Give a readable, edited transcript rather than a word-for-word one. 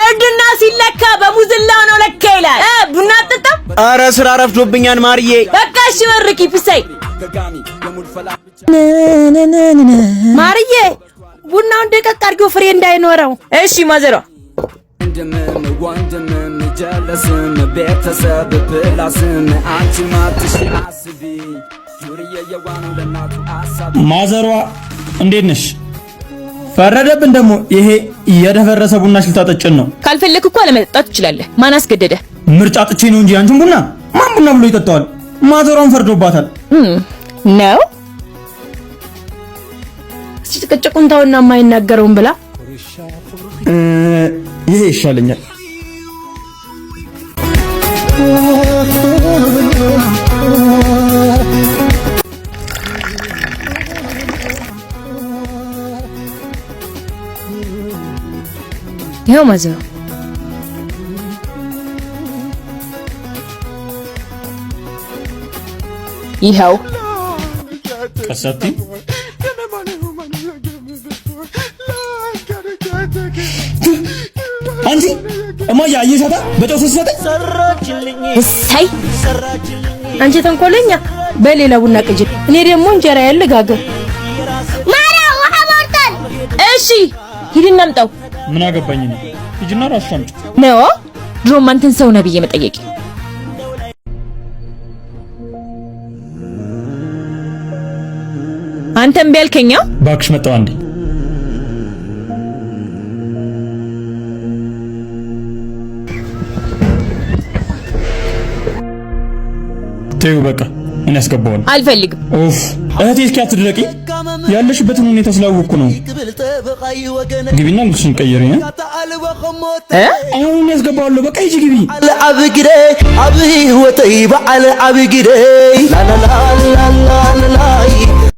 እርድና ሲለካ በሙዝላው ነው ለካ ይላል። ቡና አትጠጣም? አረ ስራ ረፍዶብኛል ማርዬ። በቃ እሺ መርቂ ፒሳይ። ማርዬ፣ ቡናውን ደቀቅ አድርጊው ፍሬ እንዳይኖረው። እሺ ማዘሯ። ወንድምም ወንድምም ጀለስም ቤተሰብ ፕላስም አንቺ ማትሽ አስቢ ዱርዬ የዋኑ ለእናቱ አሳቢ። ማዘሯ፣ እንዴት ነሽ? ፈረደብን ደግሞ፣ ይሄ የደፈረሰ ቡናሽ ልታጠጭን ነው። ካልፈለክ እኮ አለመጠጣት ትችላለህ። ማን አስገደደ? ምርጫ አጥቼ ነው እንጂ አንቺን ቡና ማን ቡና ብሎ ይጠጣዋል? ማዘሯን ፈርዶባታል። ነው። እስቲ ጭቅጭቁን ተውና የማይናገረውን ብላ። ይሄ ይሻለኛል። ይኸው ማዘሯ። ይኸው። ቀሰቲ። አንቺ እማዬ፣ አየሻታ በጨው ስትሰጠኝ። እሰይ። አንቺ ተንኮለኛ፣ በሌላ ቡና ቅጅ፣ እኔ ደግሞ እንጀራ ልጋግር። ማራ፣ ውሃ ሞልቷል። እሺ ሂድና አምጣው። ምን አገባኝ እኔ? ሂጂና ራስሽ አምጪው። ነው፣ ድሮም አንተን ሰው ነህ ብዬ መጠየቅ። አንተም ቢያልከኛ። እባክሽ መጣሁ አንዴ። ተይው በቃ፣ እኔ አስገባዋለሁ። አልፈልግም። ኡፍ እህቴ፣ እስኪ አትድረቂ። ያለሽበትን ሁኔታ ስላወቅኩ ነው። ግቢና ልብስሽን ቀይሪ። እ አሁን እኔ አስገባዋለሁ። በቃ ሂጂ ግቢ። ዓብ ግደይ ኣብ ህይወተይ በዓል ዓብ ግደይ ላላላ።